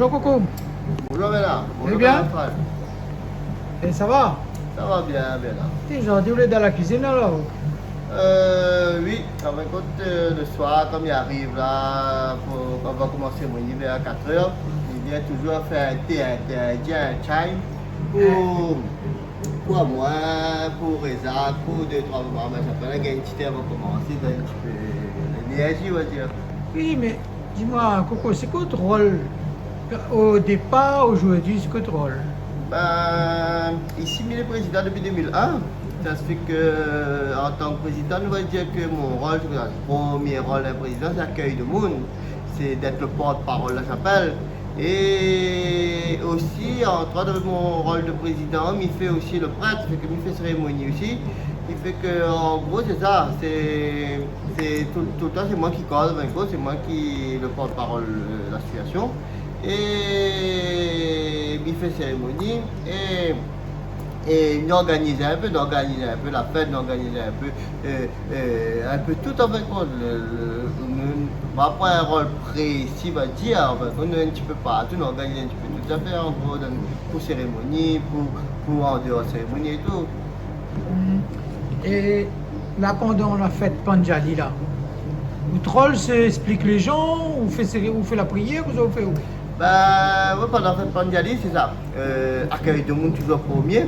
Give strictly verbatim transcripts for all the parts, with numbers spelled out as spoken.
Bonjour Coco. Bonjour Bernard. Bonjour Raphaël. Sa va ? Sa va bien, Bernard. Té, zordi ou lé dan la kuizine alor ? Euh, oui, an fin de kont, euh, le soir, kom i ariv la, pou, kan va komans sérémoni vèr katr èr, mi vien touzour fé in té, in té indien, in chai, pou, pou amoin, pou Rézak, pou dé, troi manm la shapèl, gingn in ti té avan komansé, donn in ti pé lénèrzi, on va dir. Oui, mé di amoin, Coco, sé koi out rol o dépar, zordi, sé koi out rol ? Ben, isi, mi lé prézidan dopi deux mille un. Sa fé ke, an tan ke prézidan, nou va dir ke mon rol, sé le promié rol d'in prézidan, sé akèy demoun, sé d'èt le port-parol la shapèl. É osi, antr ot, mon rol de prézidan, mi fé osi le prèt, fé ke mi fé sérémoni osi. Ki fé ke, an gro, sé sa, sé, sé tout, toultan, sé moin ki koz, an gro, sé moin ki lé port-parol, euh, lasosiasion. É mi fé sérémoni, é, é nou organiz in pé, nou organiz in pé la fèt, nou organiz in pé, euh, euh, in pé tout, an fin de kont, le, le, nou, nou, ma pa in rol prési, va dir, an fin de kont, nou in ti pé partou, nou organiz in ti pé tout zafèr, an gro, dan, pou sérémoni, pou, pou an déor sérémoni é tout. Hmm. É la, pandan la fèt Pandjali la, out rol sé ésplik lé jan, ou fé sé-, ou fé la prièr, ou fé, ou fé... Ben, oui, pandan la fèt Pandjali, sé sa. Euh, akèy demoun touzour promié.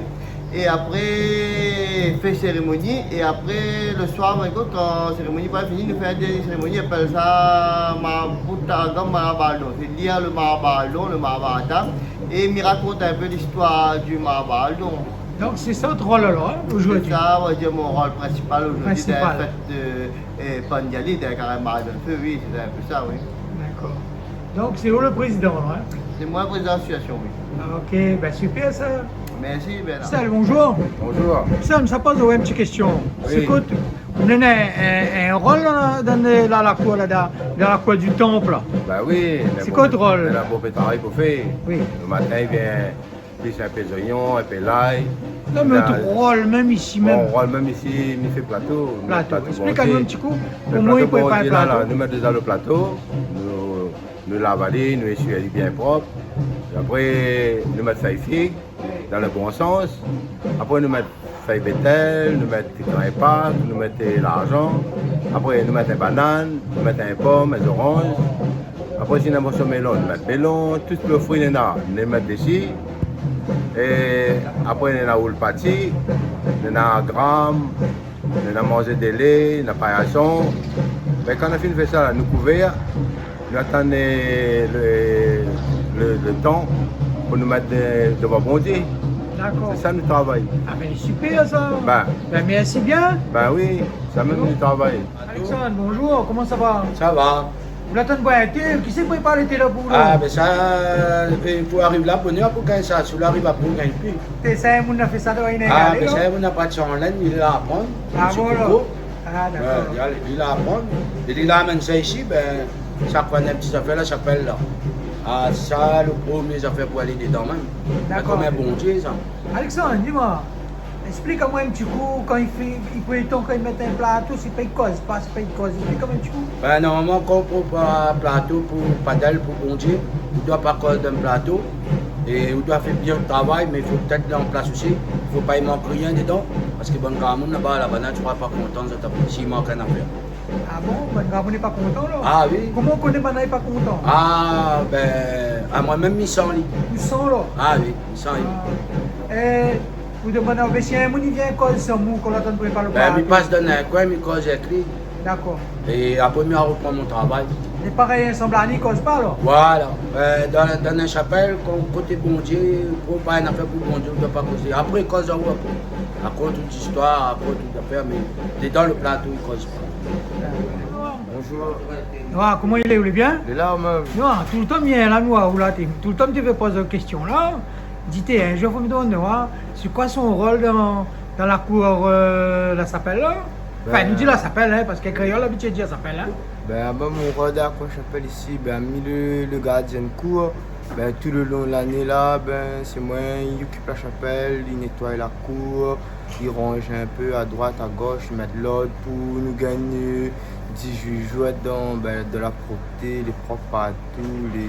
É apré, fé sérémoni. É apré, le soir, ben, kan, kan sérémoni va fini, nou fé in dèrnié sérémoni, i apèl sa Marabout Argan, Marabout Aldon. Sé lir le Marabout Aldon, le Marabout Argan. É mi rakont in pé listoir du Marabout Aldon. Donk, sé sa out rol alor, hein, zordi ? Sé sa, on va dir, mon rol prinsipal zordi, prinsipal, dan la fèt de, euh, Pandjali, dan la karèm Mari dan le fé, oui, sé in pé sa, oui. Dakor. Donk, sé ou le prézidan, la, hein ? Sé moin le prézidan lasosiasion, oui. Ah, ok, ben, super sa. Mèrsi, Bernard. Sal, bonjour. Bonjour. Sal, sa poz aou in ti késtion. Oui. Sé koi, ou néna in, in, in rol dan, dan la, la kour la, dan, dan la kour du tanp la ? Ben oui, sé koi out rol ? Néna bonpé travay pou fé. Oui. Le matin, i vien plis in pé zoignon, in pé lay. Non, mé out rol mèm isi mèm. Mon rol mèm isi, mi fé plato. Plato. Ésplik anou in ti kou koman i prépar le plato. Nou mèt déza le plato, nou, nou lav ali, nou ésuiy ali bien prop. É apré, nou mèt fèy fig, dan le bon sans. Apré, nou mèt fèy bétèl, nou mèt grin pak, nou mèt, euh, larzan. Apré, nou mèt in banane, nou mèt in pom, in zoranz. Apré, si néna morso mélon, nou mèt mélon, tout le fri néna, nou mèt dési. É apré, néna roulpati, néna gram, néna manzé délé, néna payason. Mé kan nou la fine fé sa la, nou kouvèr, nou atann, euh, le, le, le tan pou nou mèt, euh, dovan Bondié. Dakor. Sé sa nout travay. Ah, ben, super sa. Ben. Ben, mèrsi bien. Ben oui, sa mèm nout travay. Alexandre, bonjour, koman sa va ? Sa va. Ou la atann boir in té, kisa i prépar le té la pou ou la ? Ah, ben sa, euh, pou ariv la bonèr pou gingn sa, si ou la ariv apré, ou gingn pi. Té, sa, in moun la fé sa, doi iné... Ah, ben sa, in moun la pran sa an Inde, li la aprann. Ah bon, alor. Ah, dakor. Ouais, li la, li la aprann. É li la amenn sa isi, ben, sa pran in ti zafèr la shapèl la. Ah, sa, le promié zafèr pou alé dedan mèm. Dakor. Kom in Bondié, sa. Alexandre, di amoin, ésplik amoin in ti kou, kan i fé, i pran le tan, kan i mèt in plato, sé pa i koz pa, sé pa i koz. Ésplik amoin in ti kou. Ben, normalman, kan ou prépar plato pou, padèl, pou Bondié, ou doi pa koz dan plato, é ou doi fé bien out travay, mé i fo tèt dan plas osi, i fo pa i mank rien dedan, parske bann gramoun laba, la banane, sra pa kontan, zot, si i mank in nafèr. Ah bon, bann gramoun lé pa kontan la ? Ah oui. Koman ou koné banna lé pa kontan ? Ah, ben, amoin mèm, mi san li. Ou san la ? Ah oui, mi san li. Ah. É, ou demann, mé si in moun i vien koz san mou, kan ou la atann prépar le plato. Ben, mi pas dan in koin, mi koz èk li. Dakor. É apré, mi arpran mon travay. É parèy, ansanm la, i koz pa la ? Voilà. Euh, dan, dan in shapèl, kan, koté Bondié, pou pa in nafèr pou Bondié, ou doi pa kozé. Apré, koz aou apré. Rakont out zistoir, rakont out zafèr, mé dedan le plato, i koz pa. Bonjour. Noir, koman i lé, ou lé bien ? Lé la, ou mèm ? Noir, toultan mi vien la, Noir, ou la, té, toultan mi té vé poz késtion la. Di, té, in zour fo mi demann Noir, sé koi son rol dan, dan la kour, euh, la shapèl la ? Anfin, nou di la shapèl, hein, parske kréol la abitié dir shapèl, hein. Ben, amoin, mon rol dan la kour shapèl isi, ben, mi le, le gardien de kour. Ben, tout le long de lané la, ben, sé moin i okip la shapèl, i nétoiy la kour, i ranz in pé a droit, a gosh, i mèt lord pou nou gingn, euh, dizuit zour dan, ben, dan la propté, lé prop partou, lé,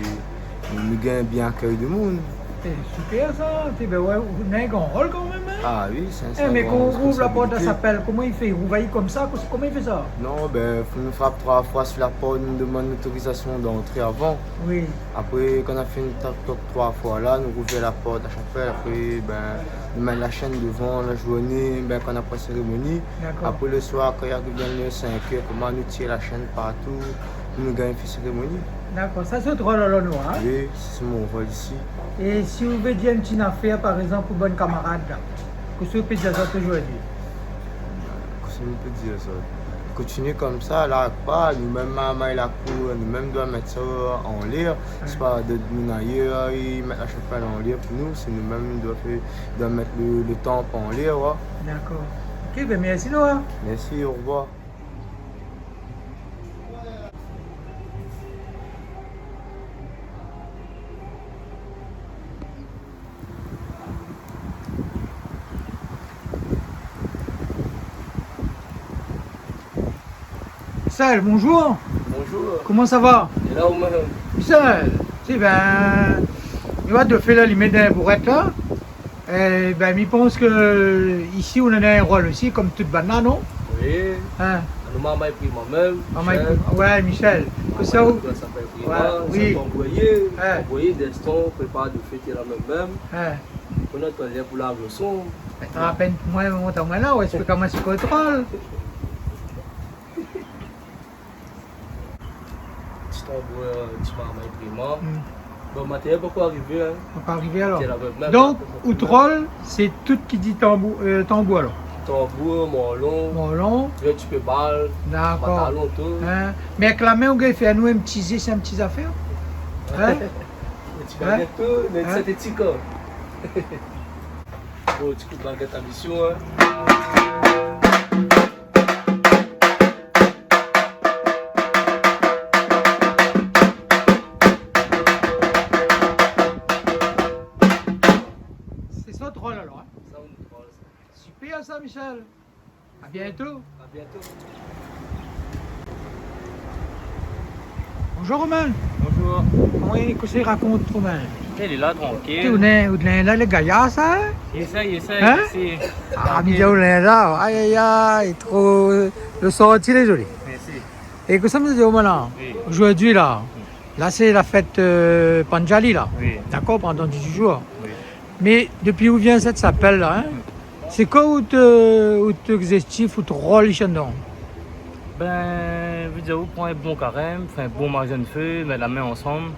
Nou gingn bien akèy demoun. Sé super sa. Té, bin wé, ou néna in gran rol kanmèm, in ? Ah oui, sé in, sé in gran responsabilité. É mé kan ou rouv la port a shapèl, koman i fé ? Ou rouv ali konmsa, koman i fé sa ? Non, bin, fo nou frap troi foi si la port, nou demann lotorizasion d'antré avan. Oui. Apré, kan nou la fine tok tok troi foi la, nou rouv la port a shapèl. Apré, bin, nou mèt la shèn dovan la zourné, bin, kan nou la pran sérémoni. Dakor. Apré, le soir, kan i ariv vèr sink èr, koman nou tir la shèn partou, nou gingn fé sérémoni. Dakor, sa sé out rol alor, non, in ? Oui, sé mon rol isi. É si ou vé dir in ti nafèr, par égzanp, pou bann kamarad la, kosa ou pé dir azot zordi ? Kosa mi pé dir azot ? Kontinié konmsa, larg pa, nou mèm marmay lakour, nou mèm doi mèt sa anlèr. Wé. Sé pa dot moun ayèr i mèt la shapèl anlèr pou nou, sé nou mèm doi fé, doi mèt le, le tanp anlèr, wé. Dakor. Ok, bin mèrsi, Noah. Mèrsi, orevoir. Michel, bonjour. Bonjour. Koman sa va ? É la, ou mèm ? Michel, ti bin, nou va dofé la limèt dan in bourèt la. É bin, mi pans ke isi, ou néna in rol osi, konm tout bann la, non ? Oui. In ? Nou marmay Prima mèm, Michel. Marmay Prima, wé, Michel. Marmay sa ou, sa i apèl Prima, wé, oui. Sé in tanbouyé, in, tanbouyé, dèstan, prépar dofé té la mèm mèm. In. Koné tann lèr pou larg le son. Mé atann, apèn, moin, mont amoin la, ou èksplik amoin sé koi out rol. Ti tanbour, ti marmay Prima. Hmm. Bon, matérièl pankor arivé, in. Pankor arivé alor. Té la mèm, mèm. Donk, la, out rol, sé tout ki di tanbour, eu, tanbour alor. Tanbour, morlon. Morlon. Lé ti pé bal. Dakor. Pantalon, tout. In. Mé èk la min, ou gingn fé anou in ti zis, in ti zafèr ? In ? In ti bagèt, tout, mé in ti zafèr. Bon, ti kou d'bagèt a mision, in. Sé sa out rol alor, in ? Sa out rol, sa. Super sa, Michel. A bientôt. A bientôt. Bonjour Romain. Bonjour. Koman i, kosa i rakont, Romain ? É, lé la, trankil. Té, ou néna, ou néna la, lé gayar sa, in ? Yès, yès, yès. In ? Ah, trankil. Mi di aou, néna la, ay, ay, ay, tro, le sorti lé zoli. Mèrsi. É kosa mi di aou, Romain, la, oui, zordi la, la sé la fèt, eu, Panjali la. Oui. Dakor, pandan dizuit zour. Oui. Mé dopi ou vien sèt shapèl la, in, hmm, sé koi out, eu, out égzèstif, out rol isi andan ? Bin, vé dir, ou pran in bon karèm, fé in bon marzin d'fé, mèt la min ansanm,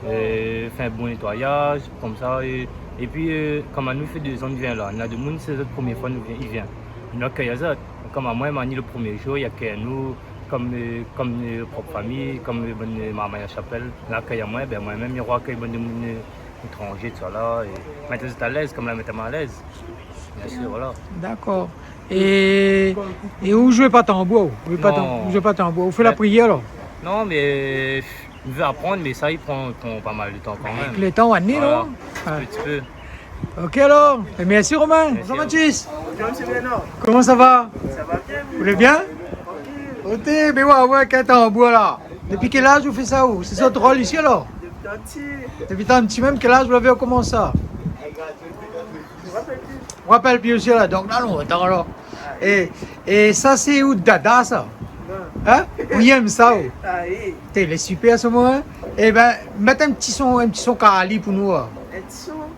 é fé in bon nétoiyaz, konmsa, é, épi, eu, konm anou, fé dé zan nou vien la. Néna demoun, sé zot promié foi nou vien, i vien. Nou akèy azot. Konm amoin, mani le promié zour, i akèy anou, konm, eu, konm, eu, prop fami, konm, eu, bann, eu, marmay la shapèl, la akèy amoin, bin, moin mèm, mi rakèy bann demoun, eu, étranzé, tousala, é mèt azot alèz, konm la mèt amoin alèz. Biensir, voilà. Dakor. É, é ou zoué pa tanbour, ou zoué pa tan-, ou zoué pa tanbour. Non. Ou fé la prièr, alor ? Non, mé, eu, mi vé aprann, mé sa, i pran, i pran pa mal de tan kanmèm. Avèk le tan, ou va ni, non ? Voilà. Ti pé, ti pé. Ok alor, é mèrsi Romain. Mèrsi. Bonjour Mathis. Bonjour, monsieur Bernard. Koman sa va ? Sa va bien, oui. Vous allez bien ? Tranquille. Oté, mé wé, wé, kèl tanbour la. Dopi kèl az ou fé sa, ou ? Sé sa out rol isi alor ? Dopi tan pti. Dopi tan pti mèm, kèl az ou lavé, ou komans sa ? Je me rappelle plus. Ou rapèl pi osi la, donk la lontan alor. Ah, oui. É, é sa sé out dada sa ? Non. In ? Ou yèm sa, ou ? Ah, oui. Té, lé super, se moman, in ? É bin, mèt in ti son, in ti son Kali pou nou, in. In ti son ?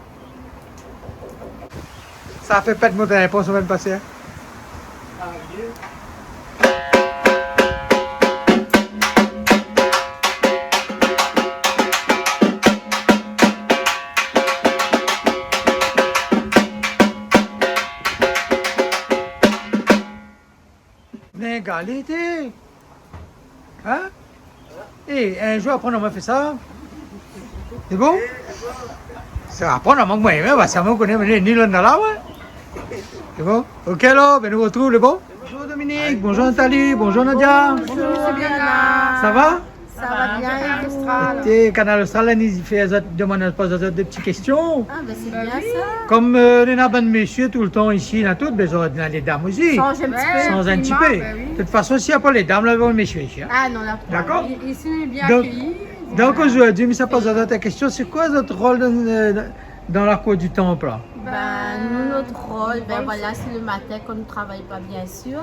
Sa fé pèt mon trinpon semèn pasé, in. Ah, oui. Mé galité. In ? É, in zour, aprann amoin fé sa. Sé bon ? Sa aprann amoin, moin, moin, ba, sa moin koné, mé ni, ni lé la, wé. Sé bon ? Ok, alor, bin, nou rotrouv, lé bon ? Bonjour Dominique, bonjour Nathalie, bonjour Nadia. Bonjour, monsieur Bernard. Sa va ? Sa va bien, é ou ? Kanal Austral. Té, Kanal Austral, la, ni fé azot, demann, poz azot dé ti késtion. Ah, bin, sé bien sa. Konm, eu, néna bann mésyé toultan isi, néna tout, bin, néna lé dam osi. Sanz in ti pé. Wé, éfèktivman, bin oui. De tout fason, si na pa lé dam, la, bann mésyé isi, in. Ah non, la pa. Dakor ? I-, isi, nou lé bien akéyi. Donk, Donk, zordi, mi sa poz azot in késtion, sé koi zot rol dan, euh, dan la kour di tanp la ? Ben, nou, nout rol, ben, voilà, sé le matin, kan nou travay pa, bien sir,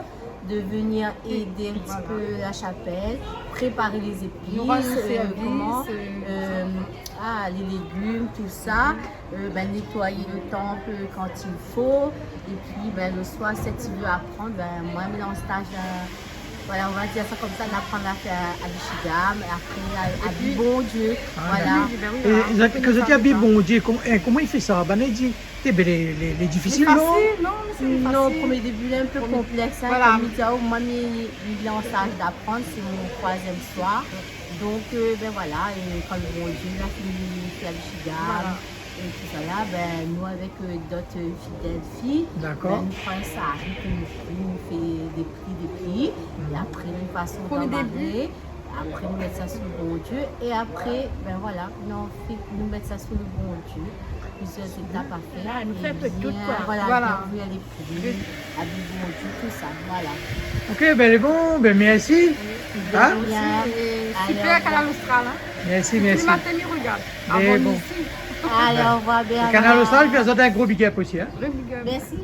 de venir édé in ti pé la shapèl, préparé lé zépis, euh, koman, euh, ah, lé légim, tousa, euh, ben, nétoiy le tanp kan i fo, épi, ben, le soir, si i vé aprann, ben, moin, mi lans staj, euh, voilà, on va dir sa konmsa, d'aprann a fèr abishigam, apré, a, abi Bondié, voilà. Ah, dakor. É zot, kan zot i di abi Bondié, kom-, eh, koman i fé sa ? Ben, i di, té, ben, lé, lé, lé difisil, non ? Mé fasil, non, mé sé fasil. Non, promié débi, lé in pé konplèks, hein, voilà. Kom mi di, oh, moin, mi, mi lans staj d'aprann, sé mon troizièm soir. Donk, euh, ben voilà, é kan le Bondié la fini fé abishigam, voilà, é tousala, ben, nou, avèk, euh, dot, euh, fidèl fi, dakor, ben, nou pran sa, nou, nou fé dé pri, dé pri, é apré, nou pas an maré, apré, nou mèt sa sou le Bondié, é apré, ben voilà, nou fé, nou mèt sa sou le Bondié. Plizièr étap a fèr. Ah, nou fé in pé tout, koi. Voilà, voilà. Bien, bien, bien. Abi Bondié, tousa, voilà. Ok, ben, lé bon, ben, mèrsi. Hein ? Bien. Super, Kanal Austral, hein. Mèrsi, mèrsi. Tout le matin, mi regard. Mé bon. Allez, au revoir, Bernard. Kanal Austral, pi azot in gro big up osi, hein. Vrai big up. Mèrsi.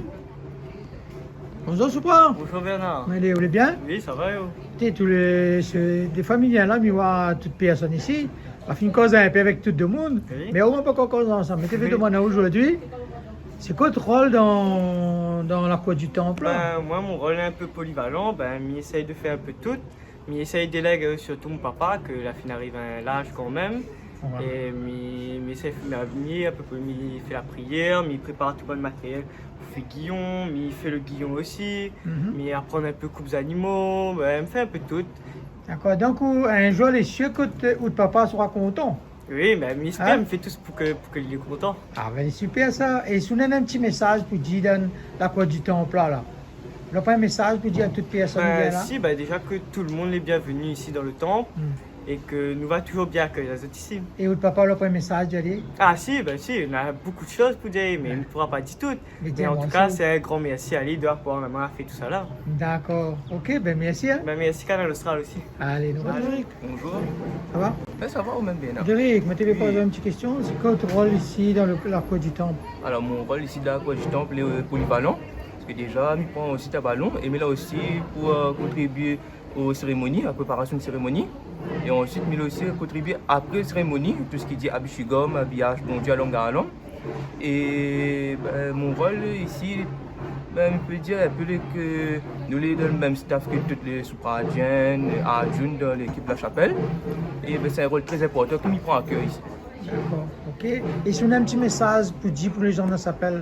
Bonjour, Soupran. Bonjour, Bernard. Alé, ou lé bien ? Oui, sa va, é ou ? Té, tout lé, sé, défoi mi vien la, mi oi tout pèrsone isi. La fine koz in pé avèk tout demoun, oui, mé ou la pankor koz ansanm. Mé té vé, oui, domann aou zordi, sé koi out rol dan, dan la kour di tanp la ? Ben, moin, mon rol lé in pé polivalan. Ben, mi éséy de fèr in pé tout. Mi éséy délèg, euh, sirtou mon papa, ke la fine ariv a in laz kanmèm. Ouais. É mi, mi éséy fé, mi, mi, a pé pré, mi fé la prièr, mi prépar tout bann matérièl pou fé giyon, mi fé le giyon osi, mhm, mi aprann in pé koup zanimo, ben, mi fé in pé tout. Dakor. Donk, ou, in zour lé sir ke out, out papa sra kontan. Oui, ben, mi éspèr, hein, mi fé tout pou ke, pou ke li lé kontan. Ah, ben, super sa. É si ou néna in ti mésaz pou di dan la kour di tanp la, la. Ou na pa in mésaz pou di a tout pèrsone ki vien la ? Ben, si, ben, déza ke tout le moun lé bienvenu isi dan le tanp, hmm, é ke nou va touzour bien akèy azot isi. É out papa, ou na pa in mésaz di ali ? Ah, si, ben, si, nou na bonpé de shoz pou dir, mé, ouais, nou poura pa di tout. Mé an tou ka, sé in gran mèrsi ali de avoir amoin fé tousala. Dakor. Ok, ben, mèrsi, hein. Ben, mèrsi Kanal Austral osi. Alé, nou va. Alé. Bonjour. Sa va ? Ben, sa va, ou mèm, Bernard ? Derrick, moin té vé poz aou in ti késtion. Oui. Sé koi out rol isi dan le, la kour di tanp ? Alor, mon rol isi dan la kour di tanp, lé, euh, polivalan. Parske déza, mi pran osi tabalon, é mi lé la osi pou, euh, kontribié o sérémoni, a préparasion de sérémoni. É ansuit, mi lé osi kontribié apré sérémoni, tout sak i di abishigam, abiyaz Bondié, alon, alon. É, ben, mon rol isi, ben, mi pé dir in pé ke nou lé dan le mèm staff ke tout lé Soupradien, Arjun dan lékip la shapèl. É, ben, sé in rol trè inportan ke mi pran a kèr isi. Dakor, ok. É si ou na in ti mésaz pou di pou lé zan dan la shapèl ?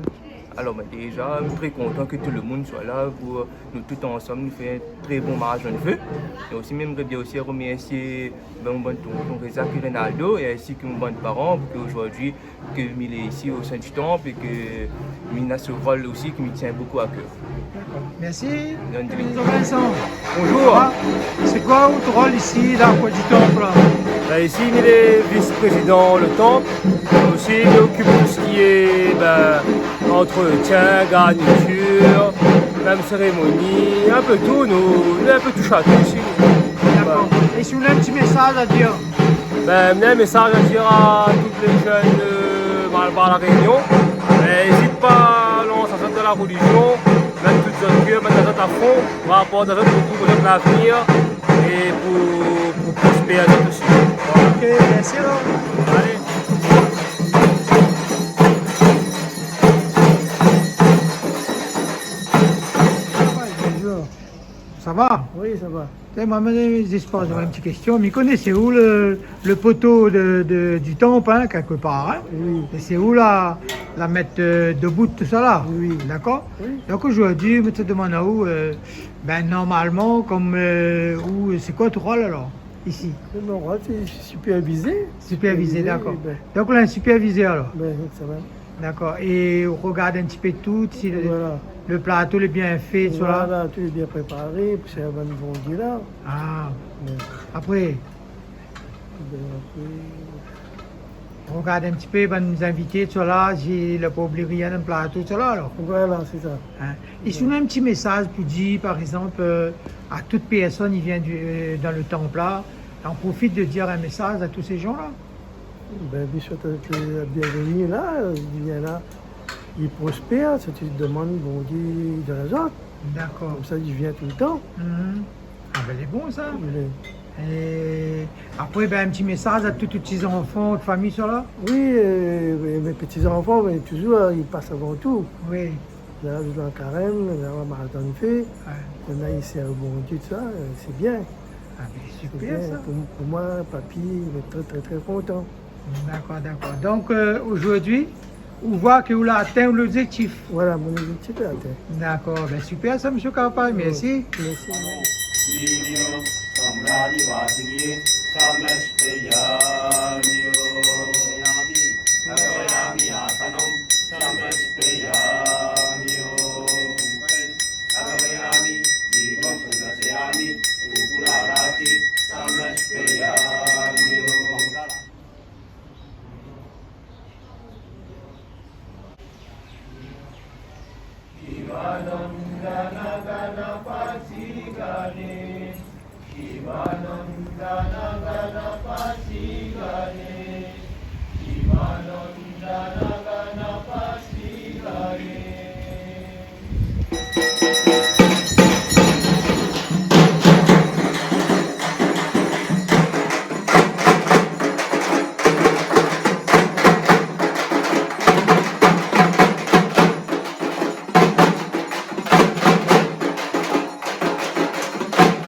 Alor, ben, déza, mi lé trè kontan ke tout le moun soi la pou nou tout ansanm nou fé in trè bon marz dan le fé. É osi, mi émré bien osi remèrsié, ben, mon bann tonton Rézak é Reynaldo, é ainsi ke mon bann paran, pou ke zordi ke mi lé isi o sin di tanp é ke mi na se rol osi ke mi tien bonpé a kèr. Dakor. Mèrsi. Vincent. Bonjour. Sa va ? Sé koi out rol isi, la, kour di tanp la ? Ben, isi, mi lé vis-prézidan le tanp. Osi, mi okip tout sak i lé, ben, antretien, garnitir, mèm sérémoni, in pé tout, nou, nou in pé touch a tout isi. Dakor. Voilà. É si ou na in ti mésaz a dir ? Ben, mi na in mésaz a dir a tout lé jenn, euh, Malbar La Rényon. Ben, ézit pa lans azot dan la relizion, mèt tout zot kèr, mèt azot a fon, par rapor a zot, pou, pou zot lavenir é pou, pou prospèr azot osi. Ok, mèrsi alor. Alé. Bonjour. Sa va ? Oui, sa va. Té, moin, mi, zis poz aou in ti késtion. Mi koné sé ou le, le poto de, de, di tanp, hein, kèlkepar, hein ? Oui. É sé ou la, la mèt, euh, debout tousala ? Oui. Dakor ? Oui. Donk, zordi, mi té domann aou, euh, ben, normalman, kom, euh, ou, sé koi out rol alor ? Isi. Mon rol, sé superviser. Superviser, superviser, dakor. Ben. Donk, ou lé supervizèr, alor ? Ben, sa va. Dakor. É ou rogard in ti pé tout, si le, voilà, le plato lé bien fé, tousala. Voilà, tout lé bien préparé, pou sé bann Bondié la. Ah. Ben. Apré, ben, apré, rogard in ti pé bann zinvité, tousala, si la pa oubli rien dan le plato, tousala, alor. Voilà, sé sa. Hein ? É si ou na in ti mésaz pou dir, par égzanp, euh, a tout pèrsone i vien du, euh, dan le tanp la, On profit de dir in mésaz a tout sé jan-la. Ben, li souèt la bienveni la, li vien la, li prospèr, sé li demann Bondié dan lézot. Dakor. Konmsa, li vien toultan. Mhm. Ah ben, lé bon sa. Lé É apré, ben, in ti mésaz a tout, tout ti zanfan, out fami, sa la ? Oui, euh, mé, mé ti zanfan, mé touzour, euh, i pas avan tou. Oui. La, dan karèm, la, marsh dan fé. Ouais. Néna i sèrv Bondié, tousa, euh, sé bien. Ah ben, sé bien, super sa. Pou, pou moin, papi, lé trè, trè, trè kontan. Dakor, dakor. Donk, euh, zordi, ou voi ke ou la atin lobzéktif. Voilà, mon objectif est atteint. Dakor, ben, super sa, mésyé Karapay, mèrsi. Merci.